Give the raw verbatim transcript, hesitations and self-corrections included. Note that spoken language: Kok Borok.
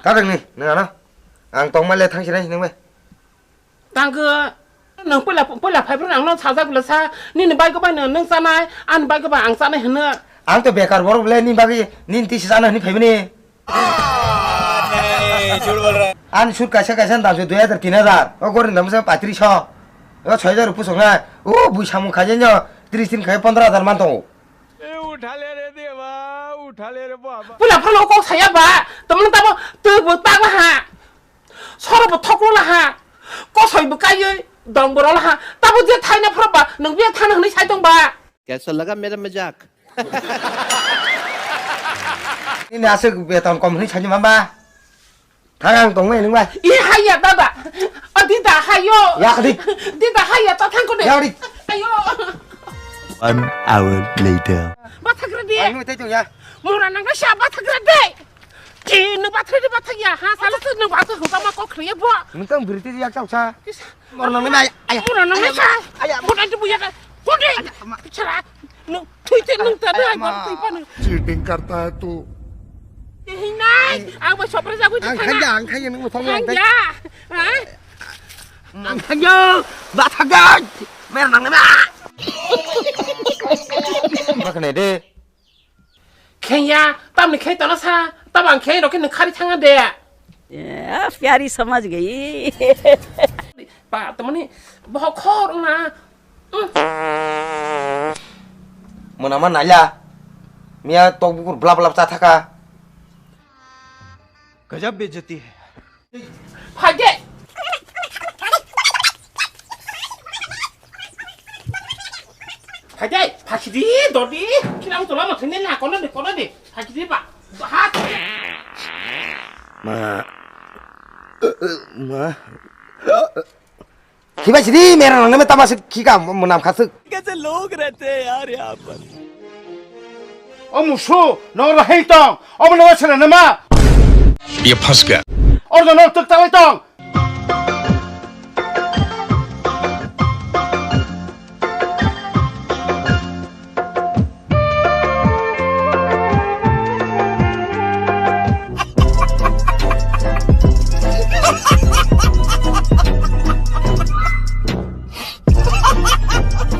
Ta tang ni, nang ano. Ang tong ma le thang sinai sinang bai. Tang ke, nang pula pula phai pura ang no sajak bela sa, nini bai ko bai nang nang sanai, an bai ko bai ang sanai hene. Ang to bekar bor bela ni bagi, nin ti sana ni phai ni. Ani sur kaisa kaisa dam se dui hajar tin hajar. O gorin dam se patriso. O soi hajar pusok na. O bui samung khaje no tris din khai pondro hajar man tongo. Pula phano kok saya ba. Temen tabo tebo tagla ha. Soro bo thoklo la ha. Kosoi bo kaiye dong boro la ha. Tabo je thaina phro ba nang biya thana hwnwi sai tong ba. Kaisa laga mera majak? Ini aswk beton kom hwnwi saimani mama. Thang ang tongmani nwng bai. I haiya dada. O dida hayo. Ya kadi. Dida haiya ta thang kone. Ya kadi. Ayo. One hour later. Bathagra de. Ang nwng tei tong ya. Mura nang sa bathagra de. Ki nwng bathri de bathak ya ha sala se nwng bathak hota ma kok khriye bo. Nwng tang birti yak chau sa. Mor nang nai, aya. Mura nang sa. Aya. Mura de buya ka. Kode. Chara. Nwng thui te nwng ta dai ma. Thui pa nwng. Cheating karta hai tu. Hinai. Ang ba sopra jago. Ang khanja, ang khanja nwng thong. Khanja. Ha? Ang khanja. Ba thaga. Mer nang na. Bakne de. Khenya, tamni khe tona sa, tabang khe rokhe nwng khari thanga de. Eh, pyari samajh gayi. Pa, tamani bohok khor na. Mwnama naila. Miya tok bukur blap blap cha thaka. Gajab bejati hai. Phai de. Phai de, phai sidi, dodi. Kila mo tola mo thene na kono de, kono de. Phai sidi ba. Ha. Ma. Ma. Khibai sidi mera nang name tama se khika munam khasuk. Kaise log rehte hain yaar yahan par? O musu, no rahei tong, o mo no sele nama. Ye phas gaya. Or no tuk talai tong.